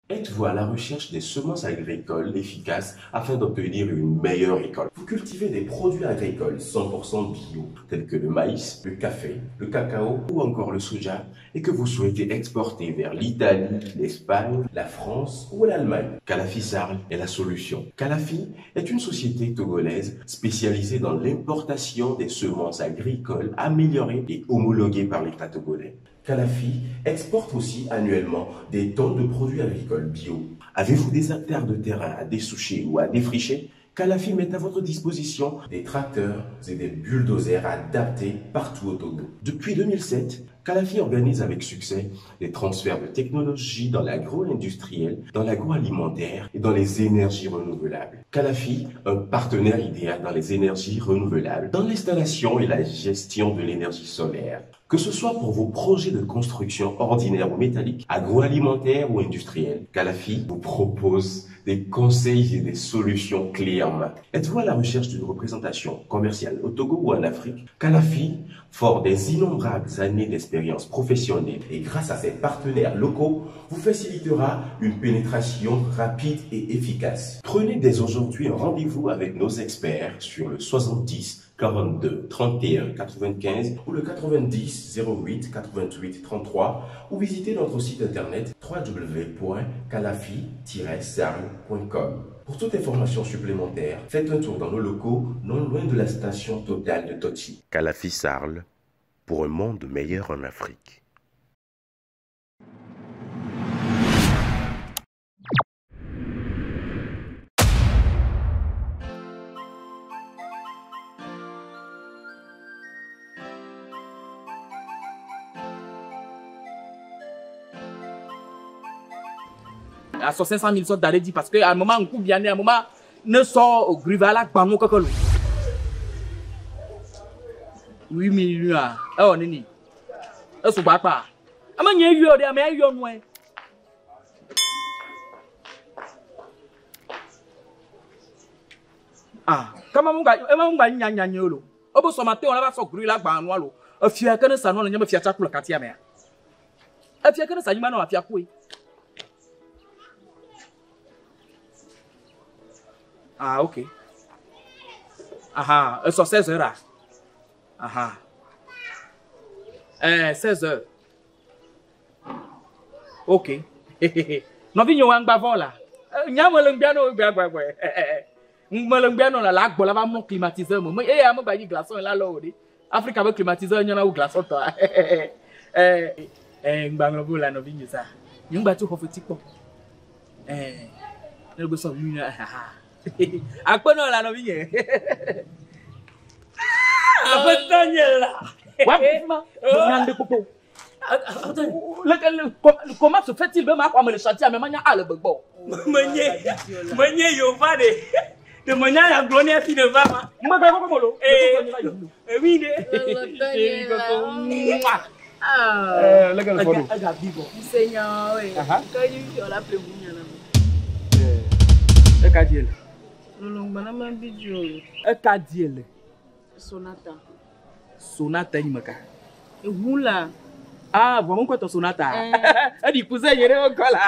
Êtes-vous à la recherche des semences agricoles efficaces afin d'obtenir une meilleure récolte? Vous cultivez des produits agricoles 100% bio, tels que le maïs, le café, le cacao ou encore le soja, et que vous souhaitez exporter vers l'Italie, l'Espagne, la France ou l'Allemagne. Calafi Sarl est la solution. Calafi est une société togolaise spécialisée dans l'importation des semences agricoles améliorées et homologuées par l'État togolais. Calafi exporte aussi annuellement des tonnes de produits agricoles bio. Avez-vous des hectares de terrain à dessoucher ou à défricher? Calafi met à votre disposition des tracteurs et des bulldozers adaptés partout au Togo. Depuis 2007, Calafi organise avec succès des transferts de technologies dans l'agro-industriel, dans l'agroalimentaire et dans les énergies renouvelables. Calafi, un partenaire idéal dans les énergies renouvelables, dans l'installation et la gestion de l'énergie solaire. Que ce soit pour vos projets de construction ordinaire ou métallique, agroalimentaire ou industrielle, Calafi vous propose des conseils et des solutions clés en main. Êtes-vous à la recherche d'une représentation commerciale au Togo ou en Afrique? Calafi, fort des innombrables années d'expérience professionnelle et grâce à ses partenaires locaux, vous facilitera une pénétration rapide et efficace. Prenez dès aujourd'hui un rendez-vous avec nos experts sur le 70 42 31 95 ou le 90 08 88 33 ou visitez notre site internet www.calafi-sarl.com. Pour toute information supplémentaire, faites un tour dans nos locaux non loin de la station Total de Tochi. Calafi Sarl, pour un monde meilleur en Afrique. À 500 000 sortes d'aller dire parce que à un moment, on coupe bien, à un moment, ne sort au grivala, bamou, kokolo. 8 millions. Oh, nini. Est-ce que papa? Ah, mais il y a eu, mais il y a eu, Ah, comment on va, on va, gna gna gna, lo. Obo so matin, on va so grila, bamou, lo. Afia que ne sa non, ne me fia tchakou le quartier, mais. Afia que ne sa ni ma non, afia koui. Ah, ok. Ah, ah, 16 heures. Ah, ah. 16 heures. Ok. Non, vi nyo angba von là. Nya me lengba no gba gba gba. Me lengba no la la gbo la va mon climatiseur mo. Eh, am ba yi glaçon la lo odi. Afrique avec climatiseur nya na ou glaçon to. Eh, eh ngba ngbo la no vi nyo sa. Nyo ngba tu khofoti po. Eh. Ne go so mi na. Akpeno la no vi nye. Abatanyela. Comment se fait-il même à le chantier mais manya le gbogbo. Menye menye yova de de manya la glonia fi de va ma. Mo gba ko molo. Eh oui de. Ah. Le gars le photo. Seigneur oui. Quand il la prévu nyana. E ka diele. Lolongba ma bidio. E ka diele. Sonata. Sonata ni maka. E hula. Ah, vraiment quoi ton sonata? Elle dit cousin, il est encore là.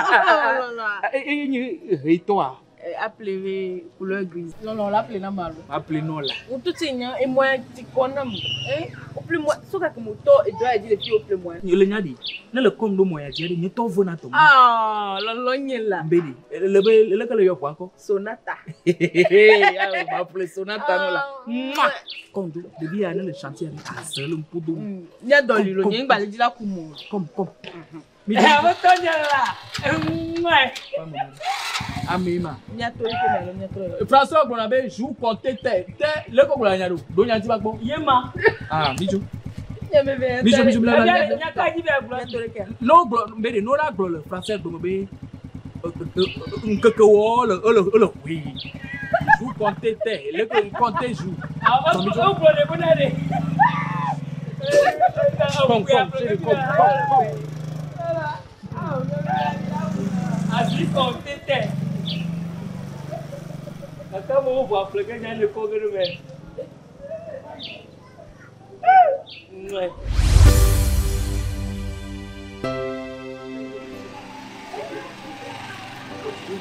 Non, non. Et et toi? Appelé couleur grise. Non, non, l'appelé na malo. Appelé non là. Ou tout est et moi petit konam. Eh, au plus moi, ce que mon to et doit dire les filles au plus moi. Le nyadi. Ne le comme do moya dire ni to vona to. Ah, lo lo là. Mbedi. Le le le yo encore. Sonata. Ah, m'appelé sonata non là. Comme do, depuis à le chantier à seul un peu do. Nya doli lo nyi ngbale di la kumo. Comme comme. Eh, abatanyela. Mouais. Amima. François Bonabe joue compter tête. Le ko la nyado. Do nyanti bagbo. Yema. Ah, bijou. Bijou bijou bla bla. No glo mbede no la glo le français glo be. Nkeke wo le le oui. Joue compter tête. Le ko compter joue. Ah, o glo le bonade. Kom kom kom kom. Asi compter tête. Quand on voit quelqu'un dans le congrès, ouais. Va,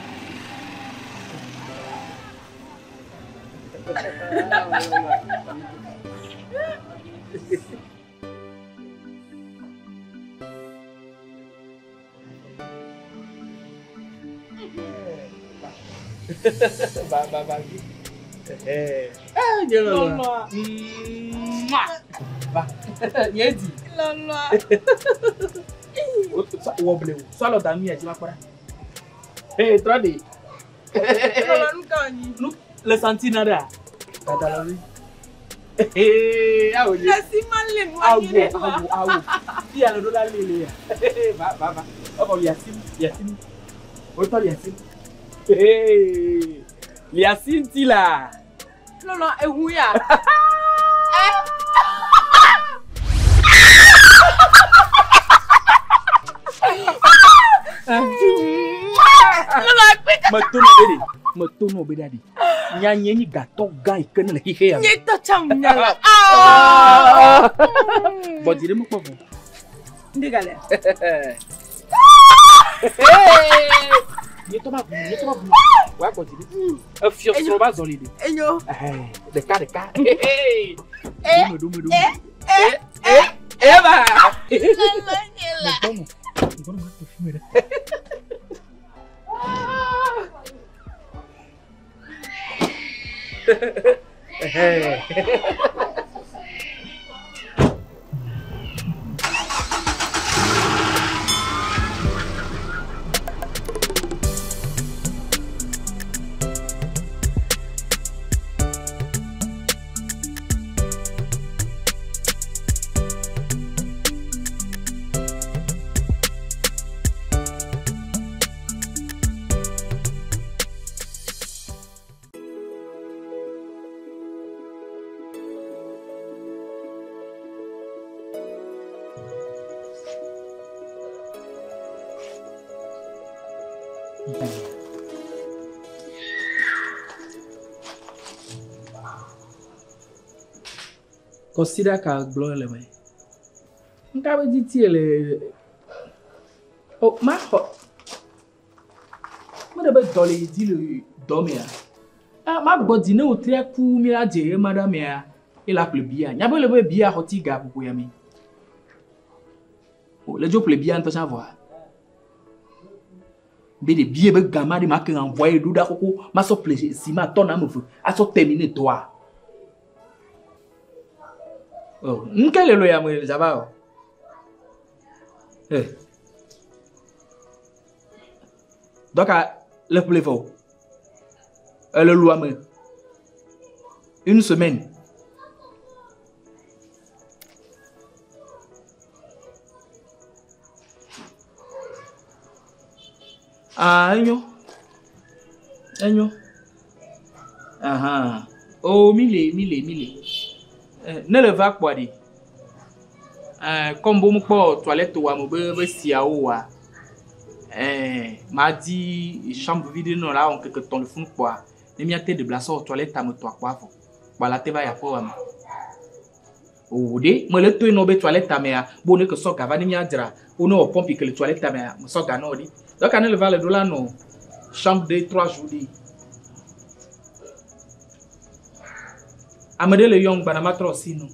va, va. Eh, nye lɔlɔa. Va. Nye di. Lɔlɔa. Wɔ blewu. Sɔ alɔ da nu ya dzi ma kpɔ ɖa. Ee, trɔ ɖe. Lɔlɔa nu ka wònyi? Nu le santina ɖea? Dada lɔ mi. Ee, awo nye. Le si ma le nua Awo, nyi ɖe. awo, awo. Fia le ɖo la le le ya. Va, va, va. Evɔ liasi, liasi. Wotɔ liasi. Ee, liasi ŋuti la. Lɔlɔa ehu ya. Lɔlɔa kpe Meto nɔ be ɖe. Meto nɔ be ɖa ɖe. Nya nye nyi gatɔ gã yi ke ne le xixe ya me. nye tɔ tsam nya la. Gbɔdzi ɖe mekpɔ vɔ. Ndi gale. Nye tɔ ma bu, nye tɔ ma bu. Wa gbɔdzi ɖe. Efiɔ srɔ̃ ba zɔli ɖe. Enyo. Ɖeka ɖeka. Eh, Ɖome ɖome ɖome. Eh, eva. Lɔlɔa nye la. Megbɔnɔ, megbɔnɔ ma to fi me ɖe. Kɔsiɖa ka gblɔ le me. Ŋka be didi le. O ma xɔ. Me ɖe be dɔ le dzi le dɔ mea. Ah ma gbɔ dzi ne wotria ku mi la dze ema ɖa mea. Ela ƒle bia. Nya be le be bia xɔ ti ga ƒoƒo ya me. O le dzo ƒle bia ŋutɔ tsã vɔa. Be ɖe bia be gama ɖe ma ke envoyer ɖo ɖa xoxo ma sɔ ƒle ciment tɔna ame eve asɔ terminer dɔa. Oh, nke le lo ya me ça va o. Eh. Donc le ƒle vɔ. Le loi me. Une semaine. Ah, enyo. Enyo. Aha. Oh, mile, mile, mile. Ne le va kpɔa ɖi. Comme bo mekpɔ toilette wa me be be siawo wa. Ma di chambre vide nɔ la wɔ ŋkeke tɔ̃ le funu kpɔa. Ne míate ɖe bla sɔ toilette ame tɔa kpɔ avɔ. Kpɔa la te va yi aƒe wa me. O ɖe mele toe nɔ be toilette mea bo ne ke sɔ ga va ne míadzra wo ne wɔ pompe ke le toilette mea me sɔ ga nɔ ɖi. Donc ne le va le ɖo la nɔ chambre de 3 jours ɖi. Ame ɖe le yɔm gbana matrɔ si nu.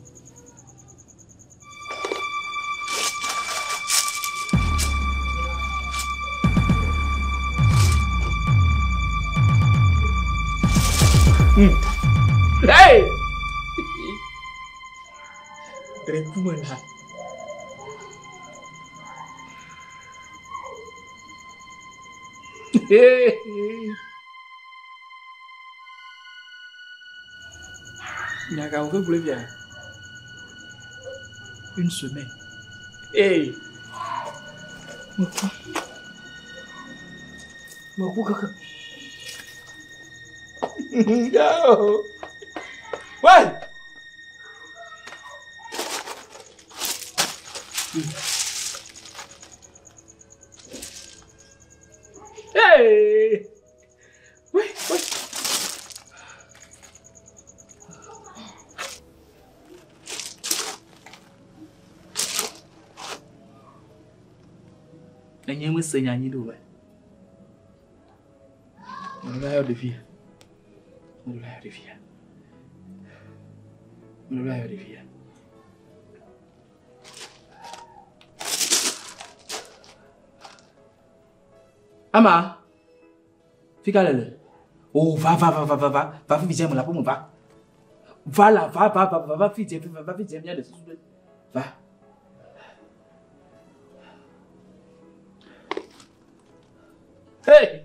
Hey! Drekumela. Hey! Nyaga wo gblɔ via. Une semaine. Hey! Meku. Meku kaka. No. Ouais! Hey! Oui, oui. Enye mese nya nyi ɖo be. Me la yɔ ɖevia. Me la yɔ ɖevia. Me la yɔ ɖevia. Ama, fika le le. Oh, va va va va va va va fi dze me la ƒe me va. Va la va va va va va fi dze va va fi dze mía le susu ɖe. Va. Hey!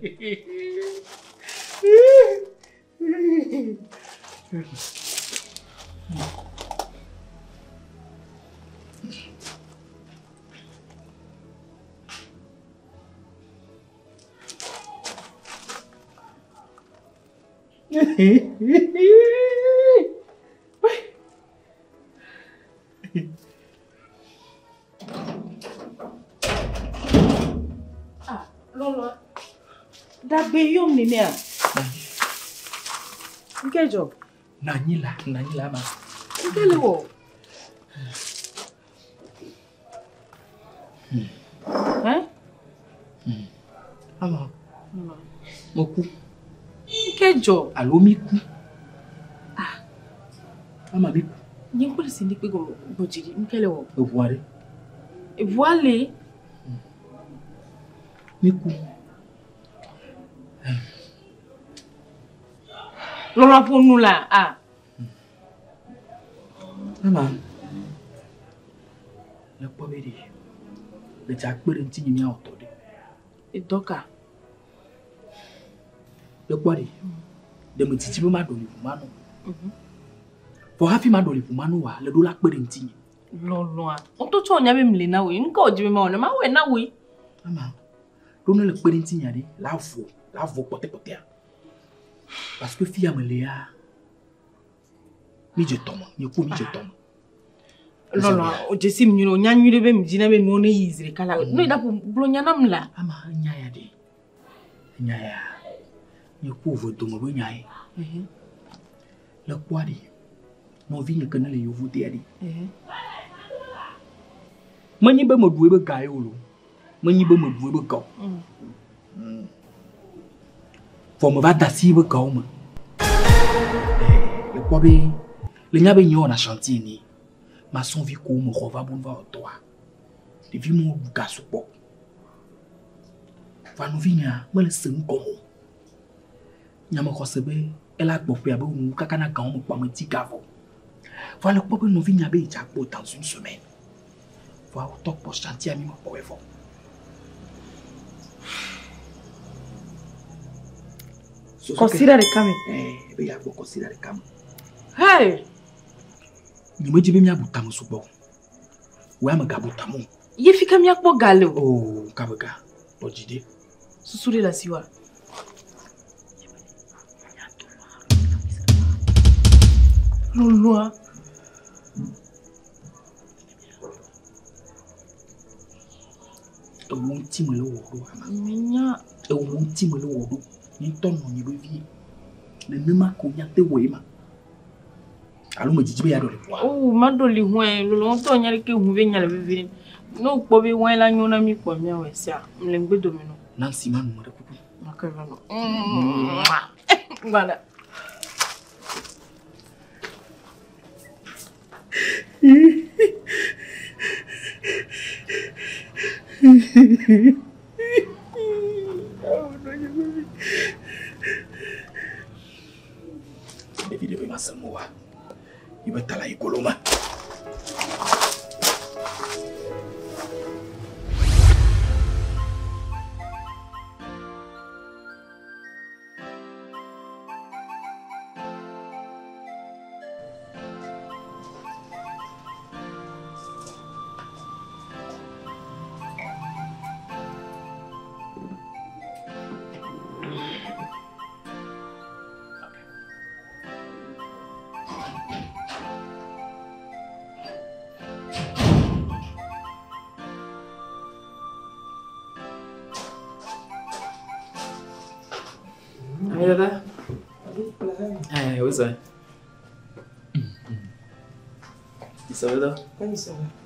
Ah, Lolo. Dagbe yom nenea. Nke dzɔ? Nanyi la, nanyi la ma. Nke le wɔ? Hein? Ama. Meku. Nke dzɔ? Alo mi ku. Ah. Ama mi ku. Nye ŋkɔ le si ndi kpe gɔme gbɔdzi ɖi. Nke le wɔ? Eʋua ɖe. Eʋua le? Mi ku. Lolo ƒo nu la, ah. Ama. Le kpɔ be ɖe. Le dza kpe ɖe ŋuti nye míawɔ dɔ ɖe. Edɔ ka? Le kpɔ ɖe. Ɖe me dzidzi be maɖɔ li ʋu manɔ. Vɔ hafi maɖɔ li ʋu manɔ wa, le ɖo la kpe ɖe ŋuti nye. Lɔlɔa. Ŋutɔ tsɔ nya be mle na woe. Ŋkɔ wòdzi be mawɔ ne mawɔe na woe. Ama. Ɖo ne le kpe ɖe ŋuti nya ɖe, la vo, la vo kpɔtɛkpɔtɛa. Parce que fia me le ya, mi dze tɔme, nye ku mi dze tɔme. Lɔlɔa, o dzesi mi nyuie, o nya nyuie ɖe be mi dzina be nuwo ne yi zi ɖeka la. Ne yi ɖaƒo gblɔ nya nam la. Ama nya ya ɖe, nya ya, nye ku ve dome be nya ye. Le kpɔa ɖe, nɔvinye ke ne le yevutea ɖe. Menyi be meɖu ebe ga ye o lo. Menyi be meɖu ebe ga o. Vɔ me va da asi ebe gawo me. Le kpɔ be, le nya be nye wɔna chantier ni. Maçon vi ko me xɔ va bu va wɔ dɔa. Ɖevi mo ɖu ga sugbɔ. Va nɔvinyea mele se nu gɔme o. Nya me xɔ se be ela gbɔ ƒea be nu kaka na gawo me kpɔ ame di ga vɔ. Va le kpɔ be nɔvinyea be yedza gbɔ dans une semaine. Va wotɔ kpɔ chantier mi me kpɔ vɔ. Kɔsiɖa ɖeka me. Eh, be yeagbɔ kɔsiɖa ɖeka me. Hey! Nye medzi be míabu tame sugbɔ o. Wò ya megabu tame o. Ye fi ka míakpɔ ga le o? Oh, ka be ga. Kpɔ dzi ɖe. Susu ɖe le asiwòa? Lɔlɔa. Ewo ŋuti me le wɔ ɖo ama. Menya. Ewo ŋuti me le wɔ ɖo. Nye ŋutɔ nɔ anyi vevie. Nenema ko míate wɔe ma. Alo me dzidzi be yeaɖɔ li ʋua? Oh, maɖɔ li ʋua. Lɔlɔ ŋutɔ nya ɖeke ʋu be nya le vevie. Ne wokpɔ be wɔe la nyo na mí kpɔ míawɔe sia. Mle ŋgbe dome nɔ. Nancy ma nu me ɖe kuku. Make va nɔ. Voilà. Ɖevi ɖe be ma se mo wa. Yi be ta la yi kolo ma. Hey, Dada. Hey, what's up? Isabela.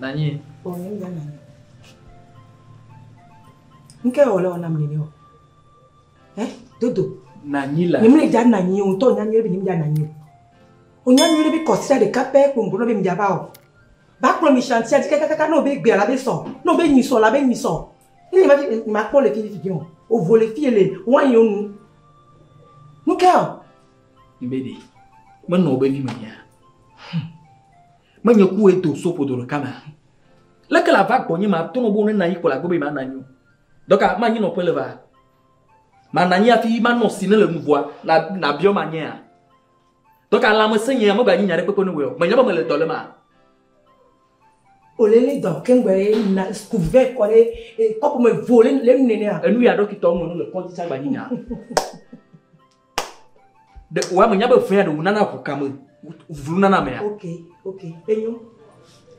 Nani? Nke wɔ le wɔnam nene o? Eh? Dodo. Nanyi la. Nyemle dza nanyi o ŋutɔ nya nyuie be nyemdza nanyi o. O nya nyuie be kɔsia ɖeka pɛ kpo ŋgɔ be mdza va o. Ba kplɔ mi chantier dzi kakakaka ne wo be gbea la be sɔ, ne wo be nyi sɔ la be nyi sɔ. Ne nye ma fi ma kpɔ le fi fi o. O vo le fi le wine yo nu. Nu ke o? Mbedi. Menɔ be vi me nya. Menye ku edo soƒo do ɖeka ma. Leke la va gbɔnye ma to no bo ne nanyi kpo la gbɔ be ma nanyi o. Donc ma nyi nɔƒe le va. Ma nanyi hafi ma nɔ si ne le nuvoa na na biɔ ma nyea. Donc lãmesẽ nye ame gba nyi nya ɖe kpekpe ne woe o. Menya be mele dɔ le ma. O le le dɔ keŋgbe na couvert kɔ ɖe kɔpu me vo le le nu nenea. Enu ya ɖɔkitɔ ŋlɔ nu le kɔdzi tsa gba nyi nya. De wa menya be vɛa ɖe wunana ʋu kame vlu nana mea. Ok, ok. Enyo.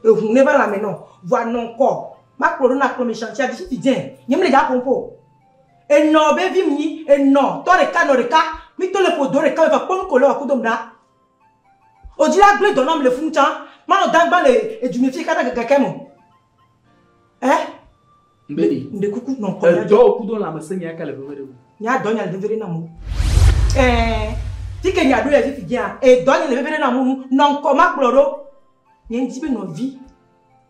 Ehun ne va la me nɔ. Voa nɔ ŋkɔ. Ma kplɔ ɖo na kplɔ mi chantier dzi fi dze. Nye mele dza ƒom Enɔ be vi mi enɔ tɔ ɖeka nɔ ɖeka. Mi to le ƒo do ɖeka me va kpɔ nu ko le wɔ kudo ɖa. O dzi la gblẽ dɔ nam le funu tsã. Manɔ dagba le edume fi katã gɛgɛkɛ mo. Ɛ? Mbedi. Nde kuku nɔ ŋkɔ mia Edɔ kudo lãmesẽ nye ka le veve ɖe wo. Nya dɔ nya le veve ɖe nam o. Ɛɛ, fi ke nya ɖo ya fifi dzia, edɔ nye le veve ɖe nam nu nɔ ŋkɔ ma kplɔ ɖo. Nye ŋdi be nɔvi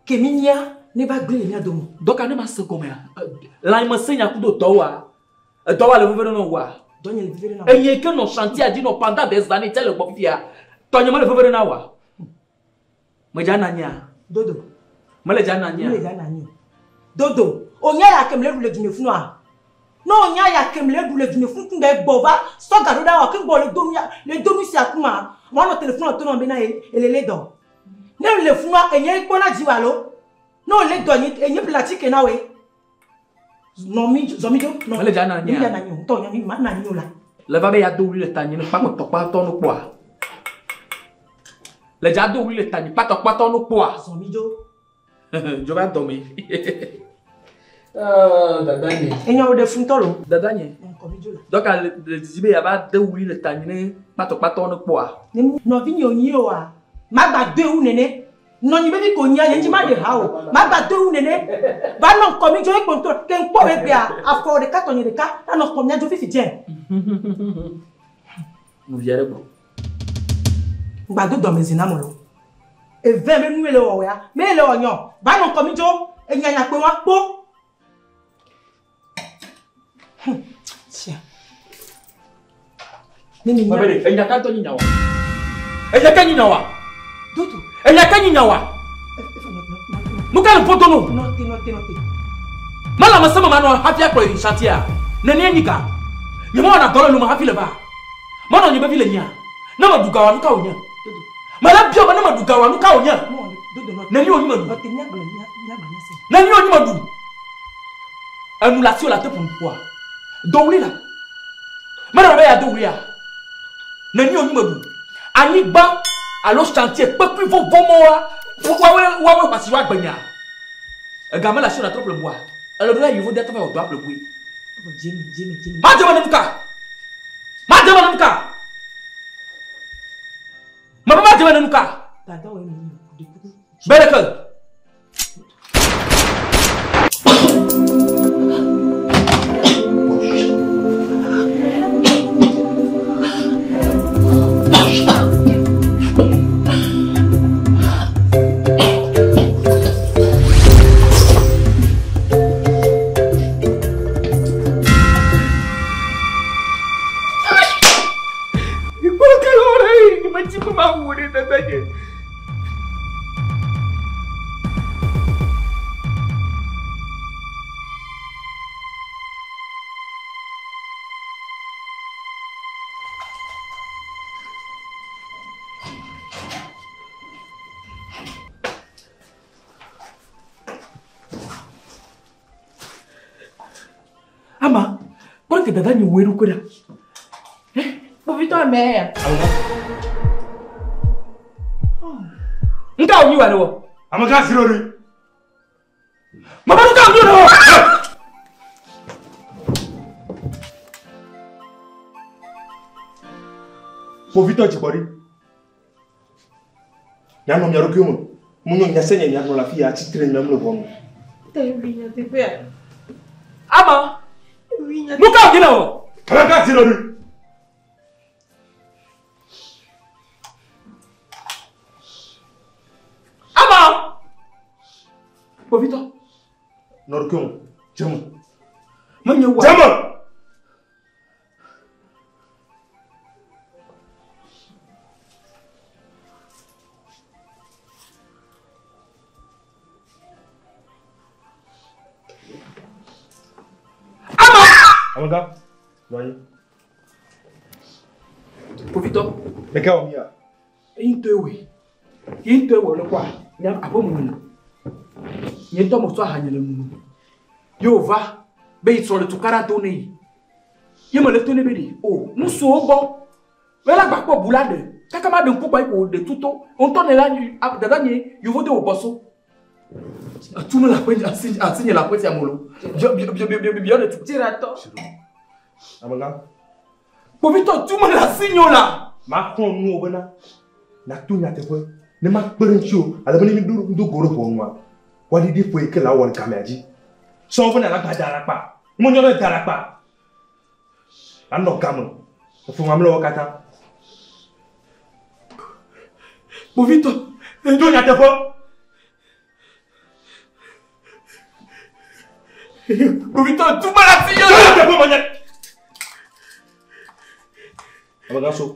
ke mi nyia ne va gblẽ le mia dome. Dɔka ne ma se gɔmea, lãmesẽ nya kudo dɔwoa, edɔwoa le veve ɖe nɔ woa. Dɔ nye le veve ɖe nam. Enye ke nɔ chantier dzi nɔ pendant des années tse le gbɔ fifia, tɔnye mele veve ɖe na woa. Medza nanyia. Dodo. Mele dza nanyia. Mele dza nanyi o. Dodo, o nya ya ke mle ɖu le dume funua. Ne o nya ya ke mle ɖu le dume funu kun bɛ gbɔ va sɔga ɖo ɖa wa ke gbɔ le do nu ya le do nu sia kuma. Wa nɔ téléphone to nɔ bena elele dɔ. Ne le funua enye kpɔna dzi wa lo. Ne o le dɔ nyi enye ƒle atike na woe. Nɔ mi zɔ mi dzo. Nɔ. Mele dza nanyia. Mele dza nanyi o. Ŋutɔ nya mi ma nanyi o la. Le va be ya do wuli le ta nyi ne kpakpɔtɔkpatɔ no kpɔa. Le dza do wuli le ta nyi kpatɔkpatɔ no kpɔa. Zɔ mi dzo. Dzo va dɔ me. Dada nye. Enye wo ɖe funtɔ lo. Dada nye. Ŋkɔ mi dzo la. Donc le didi be ya va de wuli le ta nyi ne kpatɔkpatɔ no kpɔa. Ne nɔvi nye onyi oa. Magba do ewu nene. Nɔnyi be vi ko nyia nye ŋuti ma ɖe ha o. Magba do ewu nene. Va nɔ ŋkɔ mi dzo ekpo ŋutɔ. Ke ŋkpɔ wo egbea afɔ ɖeka tɔnye ɖeka. Anɔ ŋkɔ mia dzo fifi dze. Nuvia ɖe gbɔ. Ŋgba do dɔmezi na mo lo. Eve be nu le wɔwɔa. Me le wɔnyɔ. Va nɔ ŋkɔ mi dzo. Enyanya kpe wa kpo. Tia. Ne mi nya. Mabele, enya ka tɔ nyi nyawa. Enya ka nyi nyawa. Dodo. Enya ka nyi nyawa. Nu ka le ƒoto no? Nɔte, nɔte, nɔte. Mala me seme manɔ hafi akplɔ yi chantier. Nene nyi ka. Nye mewɔna dɔ le nu me hafi le va. Manɔ nye be vi le nyia. Ne meɖu ga wa nu ka wònye? Dodo. Mele biɔ be ne meɖu ga wa nu ka wònye? Dodo, nɔte. Nene wònyi meɖu. Nɔte, míagblɔ, míagblɔ nya sia. Nene wònyi meɖu. Enu le asiwò le ate ƒo ƒoa. Dɔwuli la. Mele be ya do wulia. Nene wònyi meɖu. Anyigba alo chantier kpekpe vovo mɔa. Woawoe xɔ asi woagbe nya. Ega mele asiwò le ate ƒo ƒoa. Ele ɖo la yevu de tɔfɛ wɔ dɔ aƒle ƒoe. Dzeme, dzeme, dzeme. Ma dzeme ne nu ka? Ma dzeme ne nu ka? Ma ma dzeme ne nu ka? Dada wɔ eme nyi ɖe kuku. Bɛ ɖe ke. Ama, kpɔ ke dada nye wɔ eɖokui ɖa. Kpovitɔ ame ya. Nka wònyi wa ne wɔ? Amegã zero ɖe. Mama nka wònyi wa ne wɔ? Kpovitɔ dzigbɔɖi. Mianɔ mia ɖokuiwo me. Munyo nya sia nya miagblɔ le afi ya atsitre miam le ʋɔnu. Ta ewi nyateƒea. Ama, Ewi nyateƒea. nu ka wònyi ne wɔ? Amegã zero ɖe. Kpovitɔ. Nɔ ɖokuiwò me. Dze eme. Menye wòa. Dze eme! Ama! Amegã, nɔ anyi. Kpovitɔ. Ɖeke wɔ mía. Eyi ŋutɔe wɔe. Ye ŋutɔe wɔ le kɔa, nye aƒe me le. Nye ŋutɔ metsɔ aha nye le nunu. Ye wòva be yi srɔ̃ le tukaɖa do ne yi. Ye mele to ne be ɖe o nusuwo gbɔ. Be la gbakpɔ bu la ɖe. Kaka ma ɖe ŋku kpa yi ko ɖe tuto. Ŋutɔ ne la dada nye yevo de wògbɔ so. Atu me le aƒe asi asi nye le aƒe sia me lo. Biɔ biɔ biɔ biɔ biɔ ɖe tu. Dziratɔ. Amegã. Kpovitɔ tu me le asi nyo la. Maxlɔ̃ nu wò bena nàto nyateƒe ne makpe ɖe ŋutiwò ale be ne míɖo do go ɖe ʋɔnua, woaɖiɖi ƒo yi ke le awɔ le gamea dzi. Sɔwo be nàla gba da alakpa. Ne menyo be da alakpa. Anɔ game. Efe mamlɛawo katã. Kpovitɔ. To nyateƒe. Kpovitɔ tu me le asi nyo la. To nyateƒe menye. Amegã so.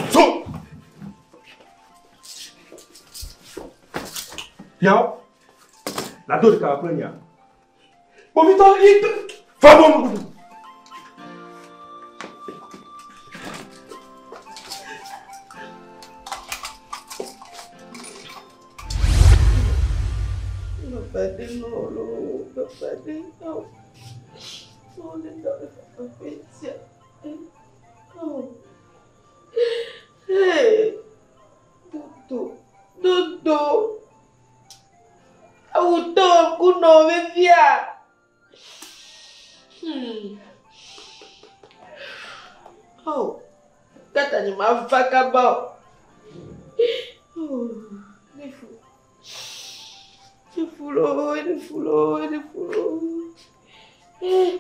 So. Yawo. Nàdo ɖeka kple nyea. Kpovitɔ yi. Fa bɔ. Hey, Dodo, Dodo, awutɔ ŋkunɔ vevia. Oh, tata nye ma va kaba o. Oh, ne fu. Ne fu loo, ne fu loo, ne fu loo. Eh.